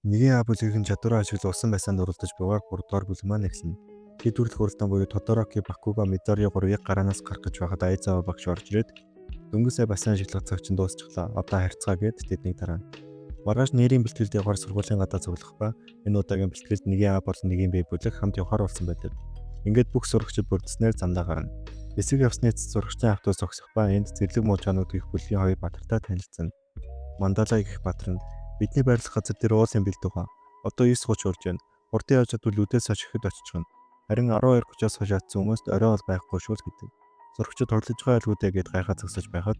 Нэгэн А бүлгийнхэн чадвараа ашиглан усан байсаанд уралдаж буйгаар 3 дугаар бүлэг маань эхэлнэ. Тэд хүрэлт хуралдаан буюу Тодороки, Бакуго, Мидори гурвыг гараанаас гарах гэж байхад Айзава багш орж ирээд дөнгөж сая бассейн ашиглах цаг чинь дуусчихлаа. Одоо харьцгаа гээд тэднийг тараана. Маргааш нэрийн бэлтгэлд явахаар сургуулийн гадаа цуглах ба энэ удаагийн бэлтгэлд нэгэн А болон нэгэн Б бүлэг хамт явахаар болсон байдаг. Ингээд бүх сурагчид бүрдснээр замдаа гарна. Эсрэг явсны эцэст сурагчдын автобус зогсох ба энд зэрлэг муужаанууд гэх бүлгийн хоёр баатартай танилцсан. Мандалай гэх баатар нь бидний байрлах газар дээр уулын бэлд байгаа. Одоо 9:30 болж байна. Хурдан явж чадвал үдээс хойш ихэд очихно. Харин 12:30-аас хойш очсон хүмүүст орой бол байхгүй шүү л гэдэг. Сурагчид тоглож байгаа айлгуудаа гээд гайхаа зогсож байхад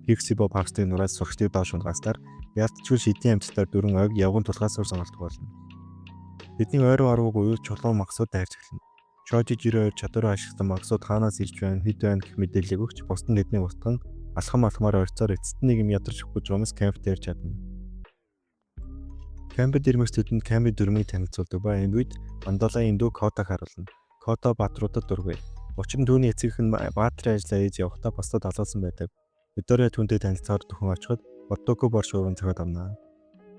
Пикси Боб хавстын нураас сурагчдыг доош унгаснаар ялцчгүй шидийн амьтдаар дөрвөн ойг явган тулгаас сонголтог болно. Тэдний ойрон арвууг уюул чулуун магсууд дайрч эхэлнэ. Шожи жирээ хоёр чадвараа ашигласан магсууд хаанаас ирж байна, хэд байна гэх мэдээллийг өгч бусд нь тэдний устган алхам алхмаар ойрцоор эцэст нэг юм ядарч өгөх гэж юмс кемп дээр чадна. Кемпэд ирмэгц тэдэнд кемпийн дүрмийг танилцуулдаг ба энэ үед Мандалайн дүү Котаг харуулна. Кото баатруудад дургүй. Учир нь түүний эцэг эх нь баатрын ажлаа хийж явахдаа бусдад алуулсан байдаг. Мидори түүнтэй танилцахаар дөхөн очиход Бодоко бор шууран цохиод авна.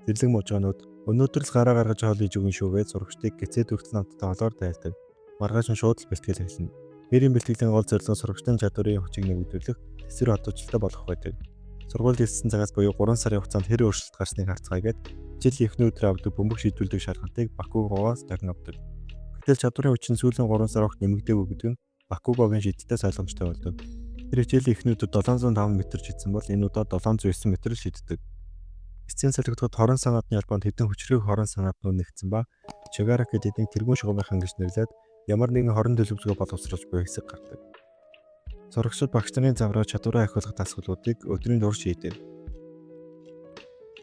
Зэрлэг мужаанууд өнөөдөр л гараа гаргаж хоол хийж өгөн шүү гэж сурагчдыг гэцээд хүртэл намттай холоор дайлдаг. Маргааш нь шууд л бэлтгэл эхэлнэ. Нэрийн бэлтгэлийн гол зорилго нь сурагчдын чадварын хүчийг нэмэгдүүлэх, тэсвэр одоочлолтой болгох байдаг. Сургуульд элссэн цагаас буюу 3 сарын хугацаанд хэр өөрчлөлт гарсныг харцгаая гээд хичээлийн эхний өдөр авдаг бөмбөг шийдвэрлэдэг шалгалтыг Бакугоос дахин авдаг. Гэтэл чадварын хүч нь сүүлийн 3 сар огт нэмэгдээгүй гэдэг нь Бакугогийн шийдэлтээс ойлгомжтой болдог. Тэр хичээлийн эхний өдөр 705 м шидсэн бол энэ удаа 709 м шиддэг. Эцсийн солигдоход хорон санаатны холбоонд хэдэн хүчрэх хорон санаатнууд нэгдсэн ба Шигараки тэднийг тэргүүн шугамынхан гэж нэрлээд ямар нэгэн хорон төлөвлөгөө боловсруулж буй хэсэг гардаг. Сурагчид багш нарын завраа чадвараа ахиулах дасгалуудыг өдрийн дур шийдэв.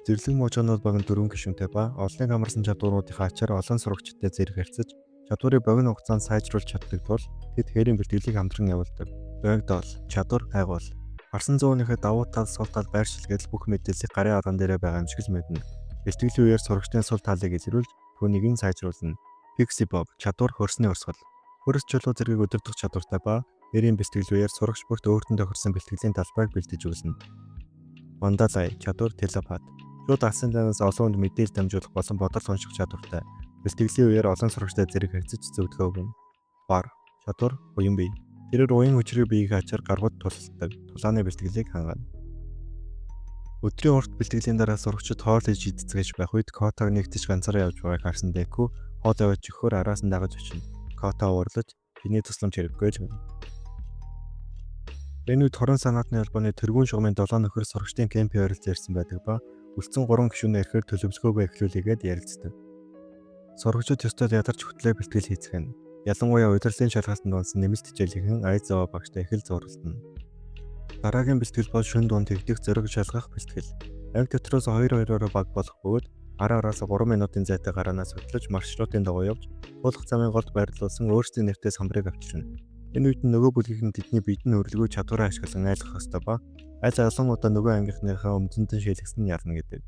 Зэрлэг муужаанууд баг нь дөрвөн гишүүнтэй ба олныг хамарсан чадваруудынхаа ачаар олон сурагчидтай зэрэг харьцаж чадварыг богино хугацаанд сайжруулж чаддаг тул тэд хээрийн бэлтгэлийг хамтран явуулдаг. Богдол, чадвар, хайгуул. Гарсан зуунынхаа давуу тал, сул тал, байршил гэдэл бүх мэдээллийг гарын алган дээрээ байгаа юм шиг л мэднэ. Бэлтгэлийн үеэр сурагчдын сул талыг илрүүлж түүнийг нь сайжруулна. Pixie Bob, чадвар, хөрсний урсгал. Хөрс чулуу зэргийг удирдах чадвартай ба нэрийн бэлтгэл үеэр сурагч бүрт өөрт нь тохирсон бэлтгэлийн талбайг бэлдэж өгнө. Мандалай, чадвар, телепат. Шууд алсын дайнаас олон хүнд мэдээлэл дамжуулах болон бодол унших чадвартай. Бэлтгэлийн үеэр олон сурагчтай зэрэг харьцаж зөвлөгөө өгнө. Бар, чадвар, уян бие. Тэрээр уян хүчрэг биеийг ачаар гаргууд тулалддаг. Тулааны бэлтгэлийг хангана. Өдрийн урт бэлтгэлийн дараа сурагчид хоол хийж идцгээж байх үед Котог нэгтэж ганцаараа явж байгааг харсан Деку хоол аваад өгөхөөр араас нь дагаж очино. Кото уурлаж чиний тусламж хэрэггүй л гэнэ. Энэ үед хорон санаатны холбооны тэргүүн шугамын 7 нөхөр сурагчдын кемпийн ойролцоо ирсэн байдаг ба үлдсэн 3 гишүүнээ ирэхээр төлөвлөгөөгөө эхлүүлээгээд ярилцдаг. Сурагчид ёстой ядарч хөтлөө бэлтгэл хийцгэнэ. Ялангуяа удирдлын шалгалтанд унсан нэмэлт хичээлийнхэн Айзава багштай их л зууралдана. Дараагийн бэлтгэл бол шөнө дунд хийгдэх зориг шалгах бэлтгэл. Анги дотроос 2-2-ороо баг болох бөгөөд ара араас 3 минутын зайтай гараанаас хөтлөж маршрутын дагуу явж туулах замын голд байрлуулсан өөрсдийн нэртэй самбарыг авчирна. Энэ үед нь нөгөө бүлгийнх нь тэдний биед нь хөдөлгөөг чадвараа ашиглан айлгах ёстой ба аль олон удаа нөгөө ангийнхныхаа өмдөнд нь шийлгсэн нь ялна гэдэг.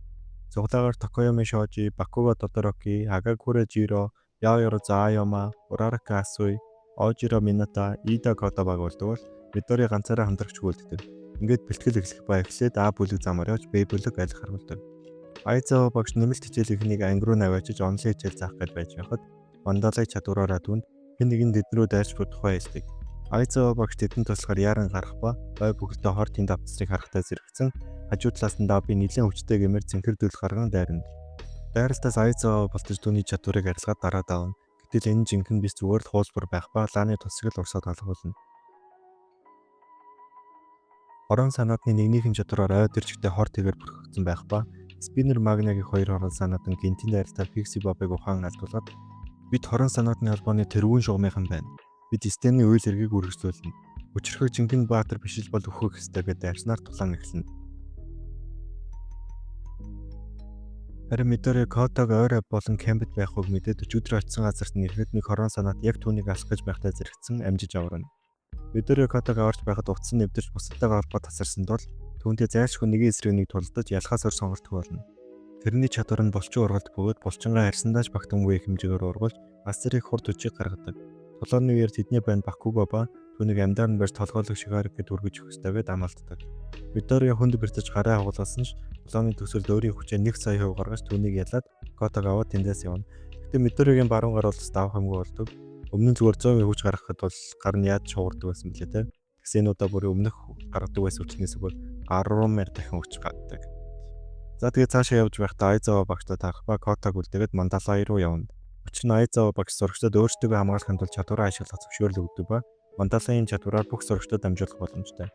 Цуглаагаар Токоёми Шожи, Бакуго Тодороки, Хагакуре Жиро, Яоёро Зааяма, Урарака Асуй, Ожиро Мината, Ида Кото баг болдог бол Мидори ганцаараа хамтрагч үлддэг. Ингээд бэлтгэл эхлэх ба эхлээд А бүлэг замаар явж Б бүлэг айлах харуулдаг. Айзава багш нэмэлт хичээлийнхнийг анги руу наваачиж онлын хичээл заах гээд байж байхад Мандалай чадвараараа түүнд хэн нэгэн тэдэн рүү дайрч буй тухай хэлдэг. Айзава багш тэдэнд туслахаар яаран гарах ба ой бүхэлдээ хор тэнд авцрыг харахтаа зэрэгцэн хажуу талаас нь Даби нэлээн хүчтэй гэмээр цэнхэр дүл гарган дайрна. Дайралтаас Айзава болтож түүний чадварыг арилгаад дараа давна. Гэтэл энэ жинхэнэ биш зүгээр л хуулбар байх ба лааны тусыг л урсаад алгуулна. Хорон санаатны нэгнийхэн чадвараар ойд ирчгтэй хор тэгээр бүрхэгдсэн байх ба Спиннер Магнагийн хоёр хорон санаатан гинтийн дайралтаар Пикси Бобыг ухаан алдуулаад бид хорон санаатны холбооны тэргүүн шугамынхан байна. Бид Стений үйл хэргийг үргэлжлүүлнэ. Хүчрхэг жинхэнэ баатар биш л бол өөхөх ёстой гэдээ дайрснаар тулаан эхэлнэ. Харин Мидори Котог ойр болон Кемпэд байхыг мэдээд өчигдөр очисон газарт нь ирэхэд нэг хорон санаат яг түүнийг алах гэж байхдаа зэрэгцэн амжиж аварна. Мидори Котог аварч байхад утас нь нэвдэрч бусадтайгаа холбоо тасарсан тул түүнтэй зайлшгүй нэгэн эсрэг нэг тулдаж ялхаас өөр сонголтгүй болно. Тэрний чадвар нь булчин ургалт бөгөөд булчингаа арьсандаа ч багтамгүй хэмжээгээр ургуулж бас зэрэг хурд хүчийг гаргадаг. Тулааны үеэр тэдний байн Бакуго ба Түүнийг амьдаар нь барьж толгойлог шигарэг гэд өргөж өгөх ёстой гэд амлалтдаг. Мидория хүнд бэртэж гараа хугалсан ч тулааны төгсөлд өөрийн хүчээ 1 сая хувь гаргаж түүнийг ялаад Котог аваад тэндээс явна. Гэтэ Мидориагийн баруун гар бол давх юмгүй болдог. Өмнө нь зүгээр 100% хүч гаргахад бол гар нь яаж шуурдаг байсан бэлээ те. Тэгсэн энэ удаа бүр өмнөх гаргадаг байсан хүчнээс бүр 10,000 дахин хүч гаргадаг. За тэгээ цаашаа явж байхдаа Айзава багштай тарах ба Котог үлдээгээд Мандалай руу явна. Учир нь Айзава багш сурагчдад өөрсдөө хамгаалахын тулд чадвараа ашиглах зөвшөөрөл өгдөг ба Мандалайн чадвараар бүх сурагчдад дамжуулах боломжтой.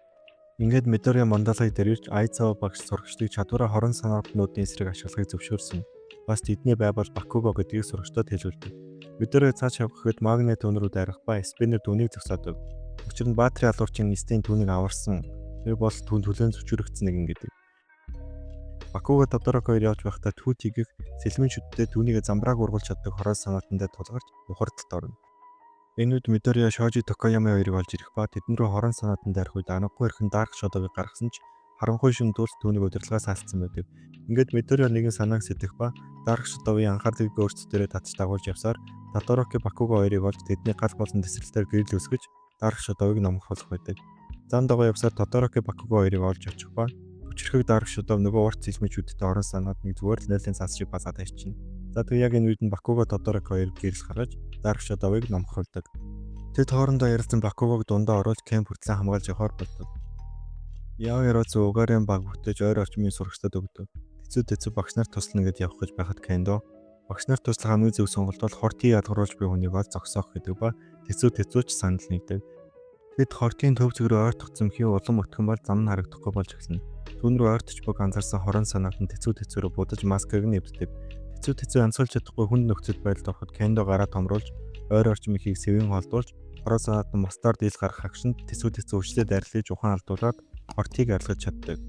Ингээд Мидория Мандалай дээр ирж Айзава багш сурагчдыг чадвараа хорон санаатнуудын эсрэг ашиглахыг зөвшөөрсөн. Бас тэдний бай бол Бакуго гэдгийг сурагчдад хэлүүлдэг. Мидория цааш явах гэхэд магнет түн рүү дайрах ба спиннер түүнийг зогсоодог. Учир нь Баатарын алуурчин Стэн түүнийг аварсан. Тэр бол түүнд хүлээн зөвшөөрөгдсөн нэгэн гэдэг. Бакуго Тодороки хоёр явж байхдаа Түүтигэх сэлмэн шүдтэй түүнийг замбрааг ургуулж чаддаг хорон санаатандаа тулгарч ухардалд орно. Энэ үед Мидория Шожи Токоями хоёрыг олж ирэх ба тэдэн рүү хорон санаатан дайрах үед анагагүй эрхэн Дарк Шодовыг гаргасан ч харанхуй шөнө дүүрч түүнийг удирдлагаас алдсан байдаг. Ингээд Мидория нэгэн санааг сэтгэх ба Дарк Шодовын анхаарлыг өөрсдөө татж дагуулж явсаар Тодороки Бакуго хоёрыг олж тэдний гал болон тэсрэлтээр гэрэл өсгөж Дарк Шодовыг номхолох байдаг. Зам дагуу явсаар Тодороки Бакуго хоёрыг олж очих ба хүчирхэг Дарк Шодов нөгөө урт сэлмэнчүүдтэй орон санаад нэг зүгээр л нойлын цаас шиг базаад тавьчихна. За тэгээ яг энэ үед нь Бакуго Тодороки хоёр гэрэл гаргаж Дарк Шодовыг номхруулдаг. Тэд хоорондоо ярилцсан Бакугог дундаа оруулж кемп хүртлэн хамгаалж явахаар болдог. Яв Яроцу Угарын баг бүтээж ойр орчмын сурагчдад өгдөг. Тэцүү тэцүү багш нар туслана гэд явах гэж байхад Кендо багш нар туслах хамгийн зөв сонголт бол хортын ялгаруулж буй хүнийг ол зогсоох гэдэг ба тэцүү тэцүүч санал нэгдэв. Тэд хортын төв зүг рүү ойртох зэмхий улам өтгөн бол зам нь харагдахгүй болж эхэлнэ. Түүн рүү ойртож буг анзаарсан хорон санаат нь тэцүү тэцүүрээ будаж маскыг нь эвддэг. Тэцүү тэцүү янзгалж чадахгүй хүнд нөхцөл байдалд ороход Кендо гараа томруулж ойр орчим ихийг сэвэн холдуулж хорон санаат нь мостоор дийл гарах хагшинд тэцүү тэцүү хүчлээ дайрлаж ухаан алдуулаад хортыг арилгаж чаддаг.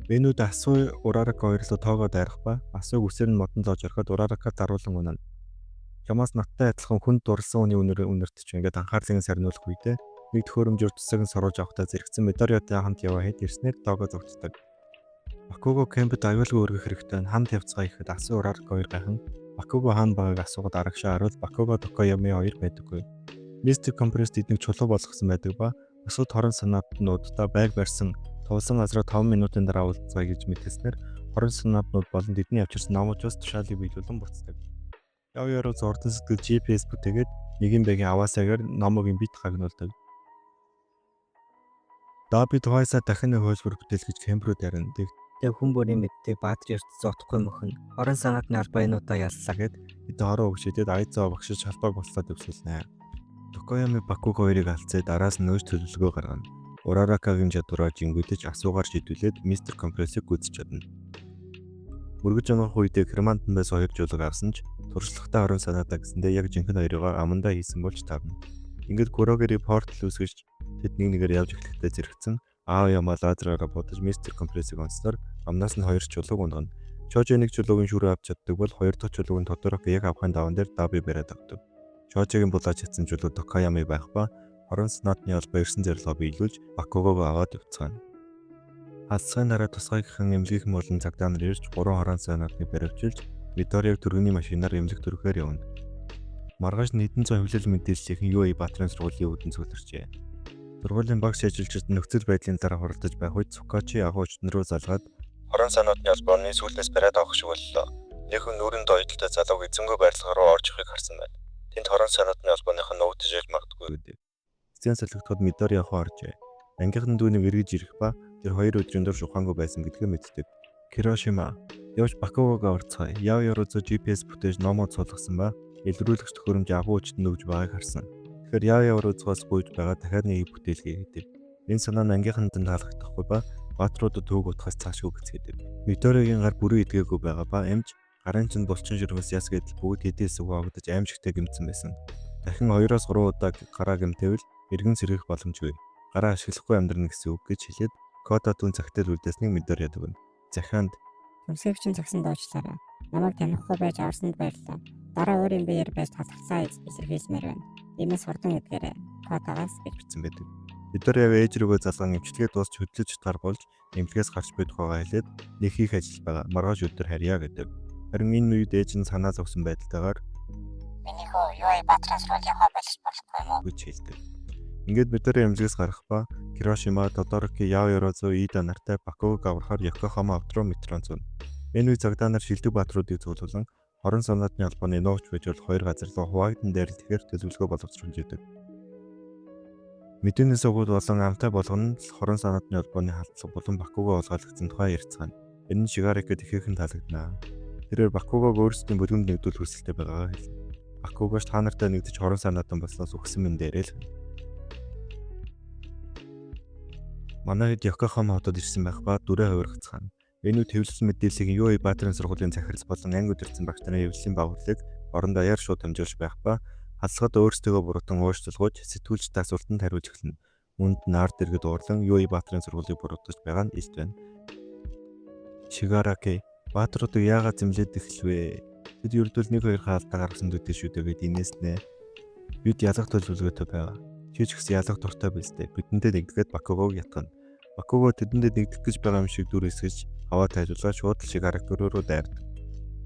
Вэнүүд Асуу Урарака хоёрлоо тоогоо дайрах ба Асууг үсээр нь модон зоож орхиод Урарака даруулан унана. Чамаас надтай адилхан хүнд дурлсан хүний үнэр үнэрт ч ингээд анхаарлыг нь сарниулах үедээ нэг төхөөрөмжөөр тусаг нь сорулж авахдаа зэрэгцэн Мидориотой хамт яваа хэд ирснээр тоогоо зогтдог. Бакуго кемпд аюулгүй өргөх хэрэгтэй нь хамт явцгаа ихэд Асуу Урарака хоёр гайхан Бакуго хаана байгааг асуугаад арагшаа харуул Бакуго Токоями хоёр байдаггүй. Мистер Компресс тэднийг чулуу болгосон байдаг ба бусад хорон санаатнуудаа байг барьсан тулсан газраа 5 минутын дараа уулзъя гэж мэдээснээр хорон санаатнууд болон тэдний авчирсан номоочоос тушаалыг биелүүлэн буцдаг. Яв Яроц ордон сэтгэл GPS бүтээгээд нэгэн байгийн аваасаагаар номогийн бит гагнуулдаг. Даби Твайса дахин нэг хөлбөр бүтээл гэж кемп рүү дарна. Тэг хүн бүрийн мэддэг Баатар ертөнц утгагүй мөхөн. Орон санаатны албаа энэ удаа яллаа. Гэд бид хороо өгшөдөд Айзава багшиж шалбааг боллоо төвсөлнэ. Токоями Бакуго хоёрыг алдсаа дараас нь нөөж төлөвлөгөө гаргана. Ураракагийн чадвараар жингүүдэж асуугаар шийдвүлээд Мистер Компрессыг гүйцэж чадна. Мөргөж унах үедээ Кермантан байсан хоёр жуулаг авсан ч туршлагатай хорон санаатаа гэсэндээ яг жинхэнэ хоёрыгоо амандаа хийсэн болж таарна. Ингээд Курогери портал үүсгэж тэд нэг нэгээр явж эхлэхдээ зэрэгцэн Ао Яма лазераараа будаж Мистер Компрессыг онцлоор амнаас нь хоёр чулууг унгана. Чожо нэг чулуугийн шүрээ авч чаддаг бол хоёр дахь чулууг нь Тодороки яг авахын даван дээр Даби бариад авдаг. Чожогийн булааж чадсан чулуу Токаями байх ба хорон санаатны холбоо ирсэн зорилгоо биелүүлж Бакугог аваад явцгаана. Халдсахын дараа тусгайгийнхан эмнэлгийнхэн болон цагдаа нар ирж гурван хорон санаатныг баривчилж Мидориаг түргэний машинаар эмнэлэг төрөхөөр явна. Маргааш нь хэдэн зуун хэвлэл мэдээллийнхэн UA Баатрын сургуулийн үүдэн цугларчээ. Сургуулийн багш ажилчид нөхцөл байдлын дараа хуралдаж байх үед Цукачи агуу хүчтэн рүү залгаад хорон санаатны холбооны сүүлнээс бариад авах шиг боллоо. Нэг хүн нүүрэнд оёдолтой залууг эзэнгүй барилга руу орж явахыг харсан байна. Тэнд хорон санаатны холбооных нь нуугдаж иж магадгүй гэдэг. Сцен солигдоход Мидори явах оржээ. Ангийнхан түүнийг эргэж ирэх ба тэр хоёр өдрийн турш ухаангүй байсан гэдгээ мэддэг. Хирошима явж Бакугог аварцгаая. Яв Ярузо GPS бүтээж номоо суулгасан ба илрүүлэгч төхөөрөмж агуу хүчтэнд өгж байгааг харсан. Тэгэхээр Яв Ярузоос гуйж байгаа дахиад нэг бүтээлгээ гэдэг. Энэ санаа нь ангийнханд нь таалагдахгүй ба баатруудад төвөг утгаас цаашгүй гэцгээдэг. Мидоригийн гар бүрэн эдгээгүй байгаа ба амж гарын чинь булчин ширмэс яс гэдэл бүгд хэдий хэсэг хуваагдаж аимшигтэй гэмтсэн байсан. Дахин 2-оос 3 удаа гараа гэмтээвэл эргэн сэргэх боломжгүй. Гараа ашиглахгүй амьдрна гэсэн үг гэж хэлээд Кота түн цагтаа үлдээснийг Мидориад өгнө. Захианд Төмсгийгчин загсан дуучлаарай. Намайг танихгүй байж аварсанд баярлалаа. Дараа өөрийн биеэр байж талархлаа илэрхийлмээр байна. Иймээс хурдан эдгээрэй. Котагаас гэж бичсэн байдаг. Мидориаг ээж рүүгээ залган эмчилгээ дуусч хөдлөж чадхаар болж эмнэлгээс гарч буй тухайгаа хэлээд нэг хийх ажил байгаа. Маргааш өдөр харьяа гэдэг. Харин энэ үед ээж нь санаа зовсон байдалтайгаар Миний хүү UA Баатрын сургуулийн хоо болж болохгүй юм уу? гэж хэлдэг. Ингээд Мидори эмнэлгээс гарах ба Хирошима, Тодороки, Яоёрозу, Ида нартай Бакугог аврахаар Йокохама хот руу метрон зүүнэ. Энэ үе цагдаа нар шилдэг баатруудыг цуглуулан хорон санаатны холбооны нуугч байж болох хоёр газар руу хуваагдан дайралт ихээр төлөвлөгөө боловсруулж идэг. Мэдээний сувгууд болон амтай болгоно нь л хорон санаатны холбооны халдлага болон Бакуго олгойлогдсон тухай ярьцгаана. Энэ нь Шигаракид ихээхэн таалагдана. Тэрээр Бакугог өөрсдийн бүлгэнд нэгдүүлэх хүсэлтэй байгаагаа хэлнэ. Бакугош та нартай нэгдэж хорон санаатан болсноос үхсэн минь дээрээ л. Манай хэд Йокохама хотод ирсэн байх ба дүрээ хувиргацгаана. Энэ үе хэвлэл мэдээллийг Юи Баатрын сургуулийн захирал болон анги удирдсан багш нарын хэвлэлийн байгууллагыг орон даяар шууд дамжуулж байх ба халдлагад өөрсдийгөө буруутан уушлуулгууж сэтгүүлчид асуултанд хариулж эхэлнэ. Үүнд нь ард иргэд уурлан Юи Баатрын сургуулийг буруутгаж байгаа нь илт байна. Шигараки баатруудыг яагаад зэмлээд эхлэвэ? Тэд ердөө нэг хоёр хаалтаа гаргасан төдий шүү дээ гэд инээснэ. Бид ялах төлөвлөгөөтэй байгаа. Чи ч гэсэн ялах дуртай биз дээ. Бидэнтэй нэгдэхэд Бакугог ятгана. Бакуго тэдэндээ нэгдэх гэж байгаа юм шиг дүр эсгэж аваа тайлуулаад шууд л Шигараки руу дайрдаг.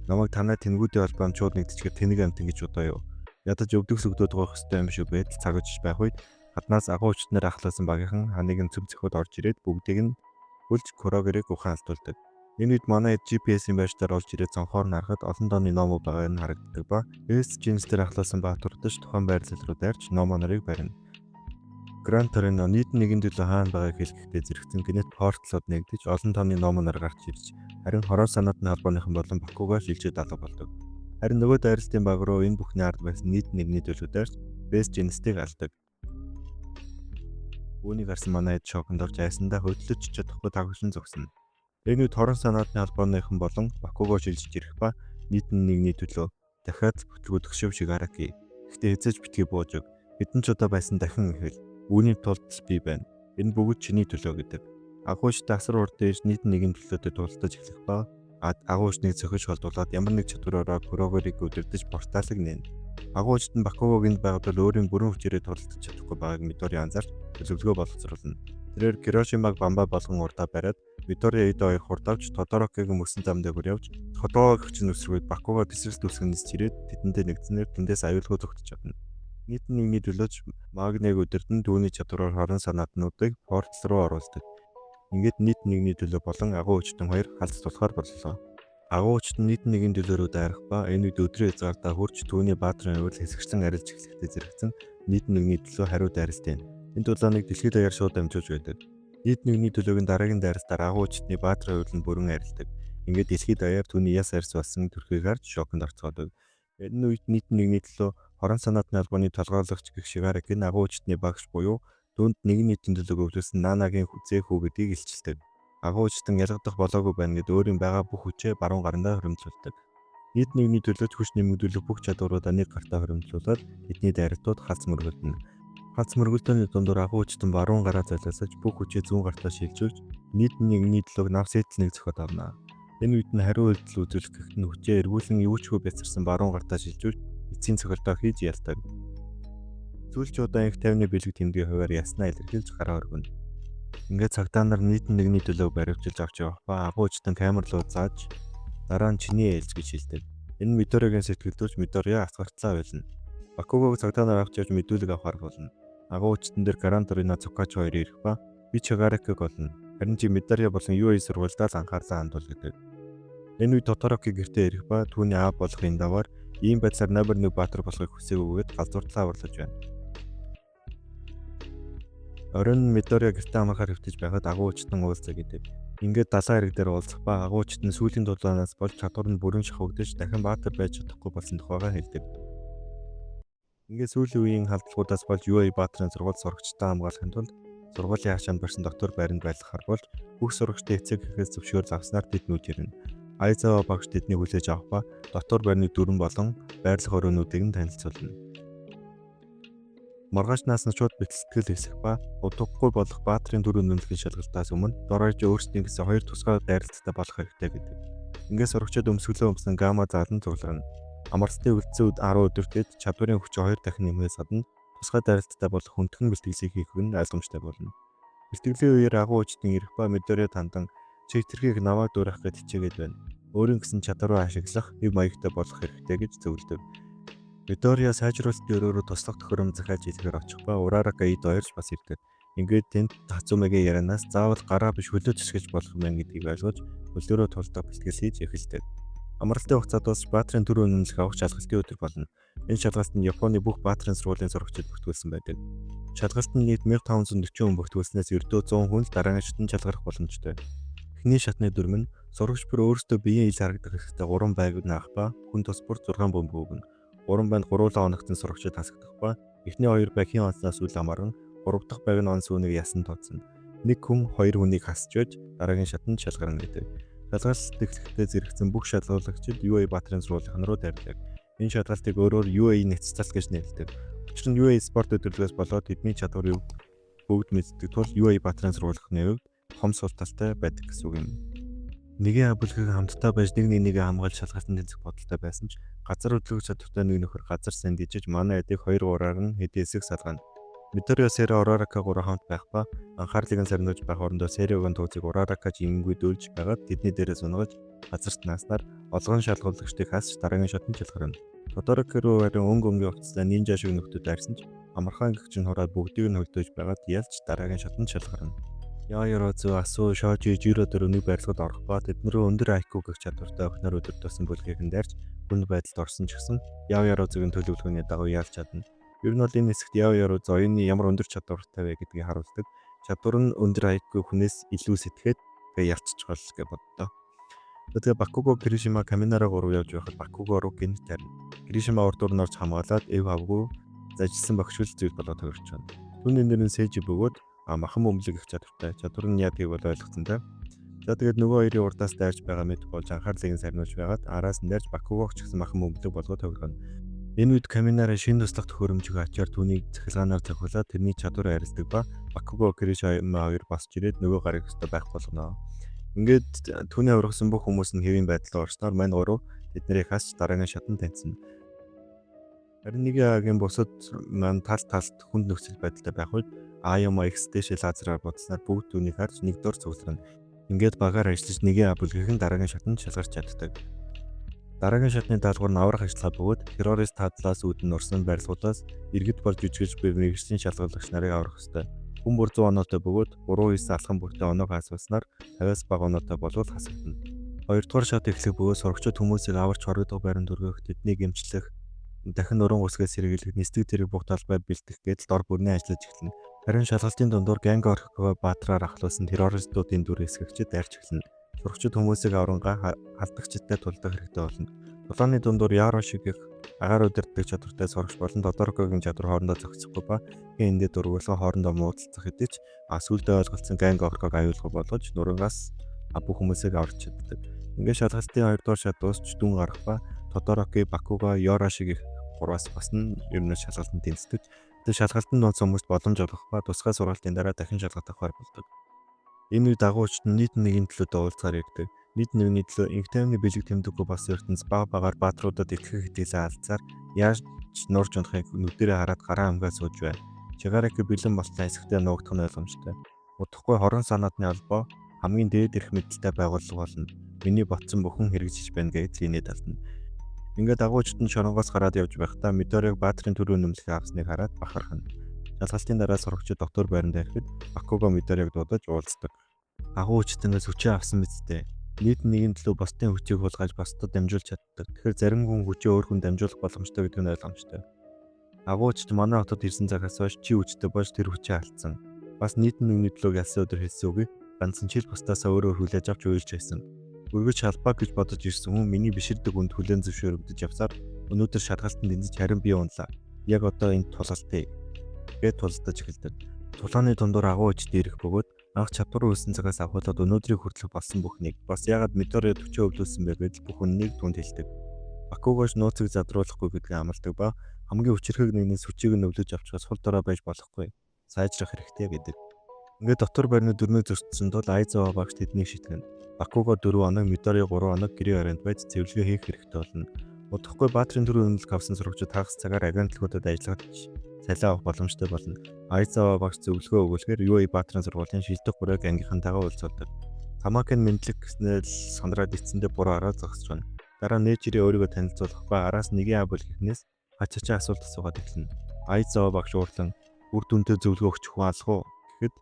Намайг танай тэнгүүдийн холбоонд шууд нэгдчихээр тэнэг амтан гэж бодоо юу. Ядаж өвдөх сүгдүүд гоох ёстой юм шиг байтал цаг өчж байх үед гаднаас агуу хүчнэр ахлаасан багийнхан ханыг нь цөм цөхөд орж ирээд бүгдийг нь хөлж Курогэрийг ухаан алдуулдаг. Энэ үед манай GPS-ийн байршдаар олж ирээд цонхоор нь харахад олон тооны номо байгааг нь харагддаг ба S Genes дээр ахлаасан баатар ч тухайн байрлал руу дайрч номо нарыг барина. Гранд Торино нийт нэгэн төлөө хаана байгааг хэлэхдээ зэрэгцэн гэнэт портлууд нэгдэж олон тооны номо нар гарч ирж харин хороо санаатны холбооныхан болон Бакугаа шилжээд алга болдог. Харин нөгөө дайралтын баг руу энэ бүхний ард байсан нийт нэгний төлөө дайрч Бэс Genes-ийг алдаг. Үүнийг харсан манай хэд шоконд орж айсандаа хөдлөж чадахгүй тагвшин зогсно. Энэ үед хорон санаатны холбооныхан болон Бакуго шилжиж ирэх ба нийт нэгний төлөө дахиад бүтлгүүдэх шив Шигараки. Гэхдээ хэзээ ч битгий бууж өг. Хэдэн ч удаа байсан дахин ихэл. Үүний тулд л би байна. Энэ бүгд чиний төлөө гэдэг. Агуйч дасар урд дээрж нийт нэгэн төлөөтэй тултаж эхлэх ба агуйчныг цохиж холдуулаад ямар нэг чадвараараа Курогорыг удирдах порталыг нээнэ. Агуйчд нь Бакугог энд байгаад бол өөрийн бүрэн хүчээрээ тултаж чадахгүй байгааг Мидори анзаарч төлөвлөгөө боловсруулна. Тэрээр Хирошимаг бамбай болгон урдаа бариад Мидори эд хоёр хурд авч Тодорокигийн мөсөн зам дээгүүр явж Тодорок хүчин өсргүүд Бакуго тесрэлт үсгэнээс чирээд тэдэнтэй нэгдсэнээр тэндээс аюулгүй зугтаж чадна. Нийт нэгний төлөөч Магныг удирдан түүний чадвараар хорон санаатнуудыг портал руу оруулдаг. Ингээд нийт нэгний төлөө болон агуу хүчтэн хоёр халз тулахаар боллоо. Агуу хүчтэн нийт нэгний төлөө рүү дайрах ба энэ үед өдрийн хязгаартаа хүрч түүний баатрын хувьд хэсэгчлэн арилж эхлэхдээ зэрэгцэн нийт нэгний төлөө хариу дайралт юм. Энэ тулааныг дэлхийд даяар шууд дамжуулж байдаг. Нийт нэгний төлөөг нь дараагийн дайралтаар агуу хүчтний баатрын хувьд нь бүрэн арилдаг. Ингээд дэлхийд даяар түүний яс арьс болсон төрхийг харж шоконд орцгоодог. Энэ үед нийт нэгний төлөө хорон санаатны холбооны толгойлогч гэх Шигарак энэ агуу хүчтний багш буюу түүнд нэгэн нийтийн төлөөг өвлөсөн Нанагийн зээх хүү гэдгийг илчилдэг. Агуу хүчтэн ялгадах болоогүй байна гэд өөрийн байгаа бүх хүчээ баруун гарандаа хуримтлуулдаг. Нийт нэгний төлөөч хүч нэмэгдүүлэх бүх чадваруудаа нэг гартаа хуримтлуулад тэдний дайралтууд халз мөргөлдөнө. Халз мөргөлдөөний дундуур агуу хүчтэн баруун гараа золиосож бүх хүчээ зүүн гартаа шилжүүлж нийт нэгний төлөөг нав сэтл нэг зөхиод авна. Энэ үед нь хариу үйлдэл үзүүлэх гэхэд нь хүчээ эргүүлэн юу ч хөө бяцарсан баруун гартаа шилжүүлж эцсийн цохилтоо хийж ялдаг. Сүүлч удаа инх тайвны бэлэг тэмдгийн хувиар яснаа илэрхийлж гараа өргөнө. Ингээд цагдаа нар нийт нэгний төлөөг баривчилж авч явах ба агуу хүчтэн камер руу зааж дараа нь чиний ээлж гэж хэлдэг. Энэ Мидоригийн сэтгэлдүүлж Мидориа асгартлаа байлна. Бакугог цагдаа нар авч явж мэдүүлэг авахар болно. Агуу хүчтэн дээр Гран Торино Цукачо хоёр ирэх ба би Чигаракиг олно. Харин чи Мидория болон Юи сургуульдаа л анхаарлаа хандуул гэдэг. Энэ үед Тодороки гэртээ ирэх ба түүний аав болох Индавар ийм байдлаар номер 1 баатар болохыг хүсээгүйгээд галзууртлаа аварлаж байна. Оройн Мидория гэртээ амрахаар хэвтэж байхад агуу хүчтэн уулзаа гэдэг. Ингээд далайн хэрэг дээр уулзах ба агуу хүчтэн сүүлийн тулаанаас болж чадвар нь бүрэн шахагдаж дахин баатар байж чадахгүй болсон тухайгаа хэлдэг. Ингээд сүүлийн үеийн халдлагуудаас болж Юи баатрын сургууль сурагчдаа хамгаалахын тулд сургуулийн хашаанд барьсан дотор байранд байлгахар болж бүх сурагчдын эцэг гэхээс зөвшөөрөл авснаар тэд нүүж ирнэ. Айзава багш тэднийг хүлээж авах ба дотор байрны дүрэн болон байрлах өрөөнүүдийг нь танилцуулна. Маргаашнаас нь шууд бэлтгэл хэсэх ба удахгүй болох баатрын дөрөв нэмлэхийн шалгалтаас өмнө Дорож өөрсдийн гэсэн хоёр тусгай дайралттай болох хэрэгтэй гэдэг. Ингээд сурагчид өмсгөлөө өмсөн гамма заалан цугларна. Амралтын үлдсэн 10 өдөртөд чадварын хүчээ 2 дахин нэмэхээс гадна тусгай дайралттай болох хүндхэн бэлтгэлийг хийх нь ойлгомжтой болно. Бэлтгэлийн үеэр агуу хүчтэн ирэх ба Мидориа тандан чигтэрхийг намайг дуурайх гэж хичээгээд байна. Өөрийн гэсэн чадвараа ашиглах хэв маягтай болох хэрэгтэй гэж зөвлөдөг. Мидория сайжруулалтын өрөөрөө туслах төхөөрөмж захиалж идэхээр очих ба Урарака эд хоёрч бас ирдэг. Ингээд тэнд Хацумегийн ярианаас заавал гараа биш хөлөө тэсгэж болох юм гэдгийг ойлгож хөлөөрөө тулдах бэлтгэл хийж эхэлдэг. Амралтын хугацаа дуусч Баатрын төр үнэмлэх авах шалгалтын өдөр болно. Энэ шалгалтанд Японы бүх Баатрын сургуулийн сурагчид бүртгүүлсэн байдаг. Шалгалтанд нийт 1540 хүн бүртгүүлснээс ердөө 100 хүн л дараагийн шатанд шалгарах боломжтой. Эхний шатны дүрэм нь сурагч бүр өөрсдөө биеийн ил харагдах хэрэгтэй 3 байг наах ба хүн тус бүр 6 бөмбөг өгнө. 3 банд гуруулаа оногдсон сурагчид хасагдах ба эхний 2 байг хийн онцноос үл хамааран 3 дахь байг нь онц үнийг ясан тооцно. Нэг хүн хоёр хүнийг хасч байж дараагийн шатанд шалгарна гэдэг. Шалгалт эхлэхдээ зэрэгцэн бүх шалгуулагчид UA Баатрын сургуулийн руу дайрдаг. Энэ шалгалтыг өөрөөр UA няцталт гэж нэрлэдэг. Учир нь UA спорт өдөрлөгөөс болоод тэдний чадварыг бүгд мэддэг тул UA Баатрын сургуулийн хувьд том сул талтай байдаг гэсэн үг юм. Нэгэн бүлгийг хамтдаа байж нэг нэгийг хамгаалж шалгалтанд тэнцэх бодолтой байсан ч газар хөдлөх чадвартай нэг нөхөр газар сандижиж манай эдийг 2 3-аар нь хэдий хэсэг салгана. Мидорио Сэра Урарака гурав хамт байх ба анхаарлыг нь сарниулж байх орондоо Сэриогийн тууцыг Ураракаж ингэнгүй дүүлж байгаад тэдний дээрээс унгаж газарт нааснаар олгон шалгуулагчдыг хасч дараагийн шатанд шалгарна. Тодороки руу харин өнгө өнгийн хувцастай нинжа шиг нөхдүүд дайрсан ч амархан гэгч нь хураад бүгдийг нь хөлдөөж байгаад ялж дараагийн шатанд шалгарна. Яёрозу, Асу, Шожи, Жиро дөрөв нэг барилгад орох ба тэдэн рүү өндөр IQ гэх чадвартай охиноор өдөртөөсөн бүлгийг нь дайрч хүнд байдалд орсон ч гэсэн Яёрозугийн төлөвлөгөөний дагуу ялж чадна. Ер нь бол энэ хэсэгт Яёрозу оюуны ямар өндөр чадвартай вэ гэдгийг харуулдаг. Чадвар нь өндөр IQ хүнээс илүү сэтгээд тэгээ ялцчихвол гэж боддоо. Тэгээ Бакуго, Киришима, Каминара гурав явж байхад Бакуго руу гинт тарина. Киришима урд урнаар ч хамгаалаад эв авгүй зажлсан багшгүй зүйл болоод төгөрч байна. Түүний нэр нь Сэжи бөгөөд махан бөмбөлөг их чадвартай. Чадвар нь яадгийг бол ойлгоцсон та. За тэгээд нөгөө хоёрын урдаас дайрч байгаа мэт болж анхаарлыг нь сарниулж байгаад араас нь дайрч Бакугог ч гэсэн махан бөмбөлөг болгоод төгөргөнө. Энэ үед Каминара шинэ туслах төхөөрөмжийг ачаар түүнийг цахилгаанаар цохиулаад тэрний чадвар арилдаг ба Бакуго, Киришима хоёр босч ирээд нөгөө гарыг өстө байх болгоно. Ингээд түүний аврагсан бүх хүмүүс нь хэвийн байдалд орсноор мань гурав тэднийг хасч дараагийн шатанд таньсан. Харин нэг агийн бусад маань тал талд хүнд нөхцөл байдалтай байх үед Аяма X дээшээ лазераар бодсноор бүгд түүнийг харж нэг дор цугларна. Ингээд багаар ажиллаж нэгэн А бүлгийнхэн дараагийн шатанд шалгарч чаддаг. Дараагийн шатны даалгавар нь аврах ажиллагаа бөгөөд террорист тадлаас үүдэн нурсан барилгуудаас иргэд болж жүжиглэж буй мэргэжлийн шалгалагч нарыг аврах ёстой. Хүн бүр 100 оноотой бөгөөд 3 9 алхам бүртээ оноог асууснаар 50-аас бага оноотой болвол хасагдана. Хоёрдугаар шат эхлэх бөгөөд сурагчид хүмүүсийг аварч хоригдох байранд өргөх, тэднийг эмчлэх, дахин нуруунд үсгээс сэргийлэх, нисдэг тэрэг бүх талбай бэлтгэх гэдэл дор бүрнээ ажиллаж эхэлнэ. Харин шалгалтын дундуур Ганга Орхикого баатраар ахлуулсан террористуудын дүр эсгэгчид дайрч эхэлнэ. Сурагчид хүмүүсийг аврангаа халдагчидтай тулдах хэрэгтэй болно. Тулааны дундуур Яро шиг их агаар удирддаг чадвартай сурагч болон Тодорокогийн чадвар хоорондоо зохицохгүй ба хэн эндээ дургуулсан хоорондоо муудалцах хэдий ч сүүлдээ ойлголцсон Ганга Орхиког аюулгүй болгож нуруугаас бүх хүмүүсийг аварч чаддаг. Ингээд шалгалтын хоёрдугаар шат дуусч дүн гарах ба Тодороки, Бакуго, Йора шиг их гурваас бас нь ер нь шалгалтанд тэнцдэг. Тэгээ шалгалтанд онцсон хүмүүст боломж олгох ба тусгай сургалтын дараа дахин шалгалт авахар болдог. Энэ үед агуучд нь нийт нэгний төлөөдөө уулзгаар ирдэг. Нийт нэгний төлөө инх тайвны бэлэг тэмдэггүй бас ертөнц баг багаар баатруудад итгэх итгэлээ алдсаар яаж нурж унахыг нүдэрээ хараад гараа амгаа сууж байна. Чигараки бэлэн болтол хэсэгтээ нуугдах нь ойлгомжтой. Удахгүй хорон санаатны холбоо хамгийн дээд эрх мэдэлтэй байгууллага болно. Миний ботсон бүхэн хэрэгжиж байна гэж зийнэд алдна. Ингээд агуучд нь шоронгоос гараад явж байхдаа Мидориг Баатрын төрөө үнэмлэхээ авсныг хараад бахархна. Шалгалтын дараа сурагчид дотор байранд ирэхэд Бакуго Мидориг дуудаж уулздаг. Агуучтангаас хүчээ авсан биз дээ. Нийт нэгэн төлөө бусдын хүчийг хулгайлж бусдад дамжуулж чаддаг. Тэгэхээр зарим хүн хүчээ өөр хүн дамжуулах боломжтой гэдэг нь ойлгомжтой. Агуучд манай хотод ирсэн цагаас хойш чи хүчтэй болж тэр хүчээ алдсан. Бас нийт нэгний төлөөг ялсан өдөр хэлсэн үгийг ганцхан чил бусдаасаа өөрөөр хүлээж авч уйлж байсан. Өргөж шалбаа гэж бодож ирсэн хүн миний биширдэг хүнд хүлээн зөвшөөрөгдөж явсаар өнөөдөр шалгалтанд тэнцэж харин би унлаа. Яг одоо энд тулгалтыг гээд тулдаж эхэлдэг. Тулааны дундуур агуу ич дээрэх бөгөөд анх чадвар үүссэн цагаас авхуулаад өнөөдрийг хүртэлх болсон бүхнийг бас яагаад Мидорио төчөө өвлүүлсэн бэ гэдэл бүх үннийг түнд хэлдэг. Бакугош нууцыг задруулахгүй гэдгийг амладаг ба хамгийн хүчирхэг нэгнээс хүчийг нь өвлөж авчихаас сул дорой байж болохгүй. Сайжрах хэрэгтэй гэдэг. Ингээд дотор байрны дөрмийг зөрчсөн тул Айзава багш тэднийг шитгэнэ. Бакуго 4 хоног, Мидорио 3 хоног гэрээ оронд байж цэвэрлэгээ хийх хэрэгтэй болно. Удахгүй Баатрын төрийн үнэмлэх авсан сурагчид хагас цагаар агентлагуудад ажиллаж цалин авах боломжтой болно. Айзава багш зөвлөгөө өгүүлэхээр UA Баатрын сургуулийн шилдэг гурвыг ангийнхантайгаа уулзуулдаг. Тамакин мэдлэг гэснээр л сандраад эцэндээ буруу хараад зогсож байна. Дараа Нээжири өөрийгөө танилцуулах ба араас нэгэн А бүлгийнхнээс Хачаачаа асуулт асуугаад эхэлнэ. Айзава багш уурлан үр дүнтэй зөвлөгөө өгч хүн алах уу гэхэд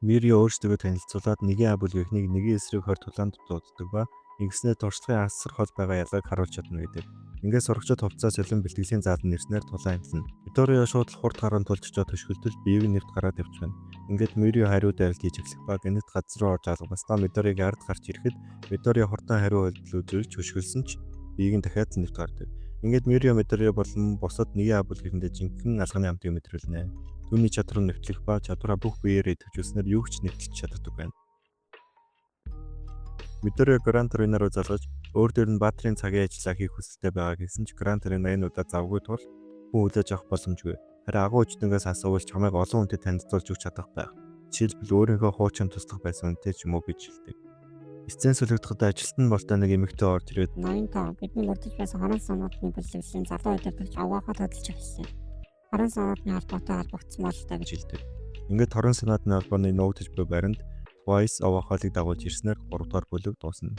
Мирио өөрсдөө танилцуулаад нэгэн А бүлгийнхнийг нэгэн эсрэг 20 тулаанд дууддаг ба ингэснээр туршлагын асар хол байгаа ялгааг харуулж чадна гэдэг. Ингээд сурагчид хувцас солин бэлтгэлийн зааланд ирснээр тулаан эхэлнэ. Мидорио шууд л хурд гарan тулж очиод төшгөлдөл биеийг нэвт гараад явчихна. Ингээд Мирио хариу дайралт хийж эхлэх ба гэнэт газар руу орж алгабастаа Мидориог ард гарч ирэхэд Мидорио хурдан хариу үйлдэл үзүүлж хөшгөлсөн ч биеийг нь дахиад нэвт гардаг. Ингээд Мирио Мидорио болон бусад нэгэн А бүлгийнхэндээ жинхэнэ алганы амтыг мэдрүүлнэ. Түүний чадвар нь нэвтлэх ба чадвараа бүх биеэр идэвхжүүлснээр юу ч нэвтэлж чаддаг байна. Мидорио Гран Торино руу залгаж өөр дээр нь Баатрын цагийн ажлаа хийх хүсэлтэй байгаа гэсэн ч Гран Торино энэ удаа завгүй тул хүн хүлээж авах боломжгүй. Харин агуу хүчтэнгээс асуувал чамайг олон хүнтэй танилцуулж өгч чадах байх. Жишээлбэл, өөрийнхөө хуучин туслах байсан хүнтэй ч юм уу гэж хэлдэг. Сцен солигдоход ажилтан болтой нэг эмэгтэй орж ирээд 85 бидний мөрдөж байсан хорон сонотны бүлэглэлийн залуу удирдагч овооход хөдөлж эхэлсэн. Хорон сонотны холбоотой холбогдсон бололтой гэж гэж хэлдэг. Ингээд хорон санаатны холбооны нуугдаж буй баринд Twice Overhaul-ыг дагуулж ирснээр 3 дугаар бүлэг дуусна.